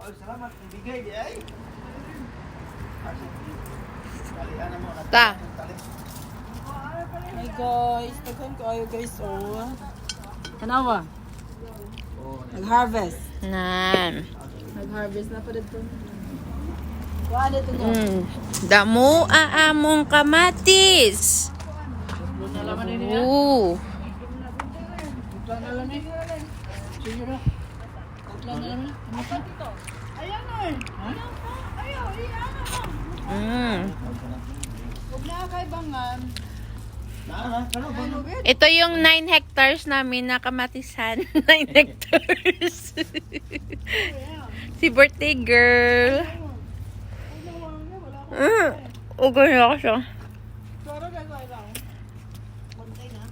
Oh, salamat. Ibigay di ay. Talian mo. Ta. Tali. Hi guys, daghan kaayo guys oh. Tanawa. Nag-harvest. Nan. Nag-harvest na pa dito. Kuha dito no. Damo aamong kamatis. Ooh. Utla na lang eh. Sige na. Utla na lang eh. Ayan na eh. Ayaw, iyan na. Huwag na kay bangan. Ito yung 9 hectares namin na kamatisan. 9 hectares. Si birthday girl. Okay na ako siya. Pero gagawin lang. Kontay na.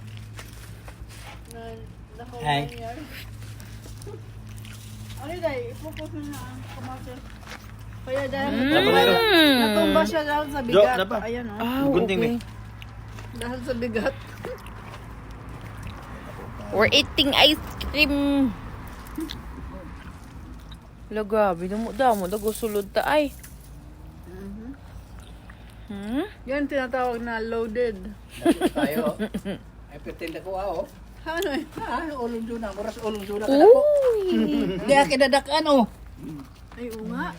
Na, Hi. nangyari. Ano dahil, ipupos na na ang kamatis. Kaya dahil natumba siya dahil sa bigat. Jo, napa? Ayan oh. Ah, Gunting, okay. Dahil sa bigat. We're eating ice cream. Ala, grabe. Damo, damo. Dago sulod ta ay. Yan tinatawag na loaded. Tayo. Ay, pretend ako ah, oh. Ano eh? Ah, ulong juna. Muras ulong juna ka na po. Uy! Hindi, ah, kinadakan oh. Ay, oo nga.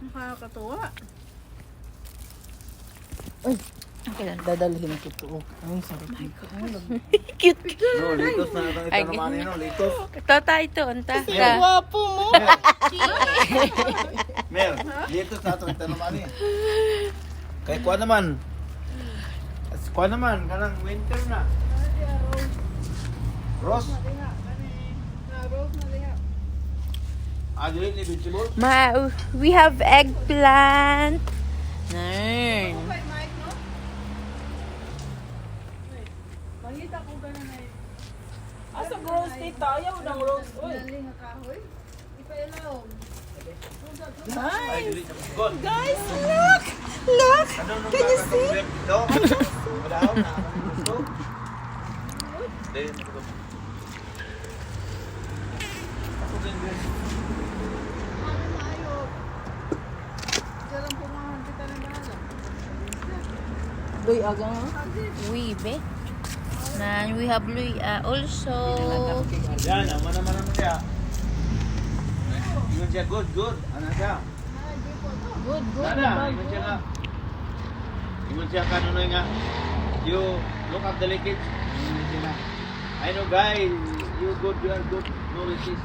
Nakakatuwa. Okay lang. Dadalhin ko to. Oh. Ay, sarap nito. Cute. No, litos na itong Ay, ito naman no, litos. Tota ito, unta. Ta. Gwapo mo! Mer, litos na itong ito naman. Kay kuha naman. Kuha naman, kanang winter na. Rose. Na-rose na liha. Ah, dili ni vegetable. Ma, we have eggplant. Nern. Kay Mike, no? Wait, mangita ko ganun ay Asa rose tita? Ayaw ng rose. Uy. nali nga kahoy. Ipailaw. Ay, dili sa God. Guys, look! Look! Can you see? Wala ako na. Gusto. Dili na ko. Ako din, guys. Ano maayo? Diyan lang pumahan kita ng bahala. Uy, aga nga. Uy, be. Nan, we have luya also. Yan, ama naman naman siya. Ingon siya, good, good. Ano siya? Good, good. Sana, ingon siya nga. Ingon siya kanunoy nga. You look at the leakage. Ingon siya nga. I know guy, you good, you are good. No resist.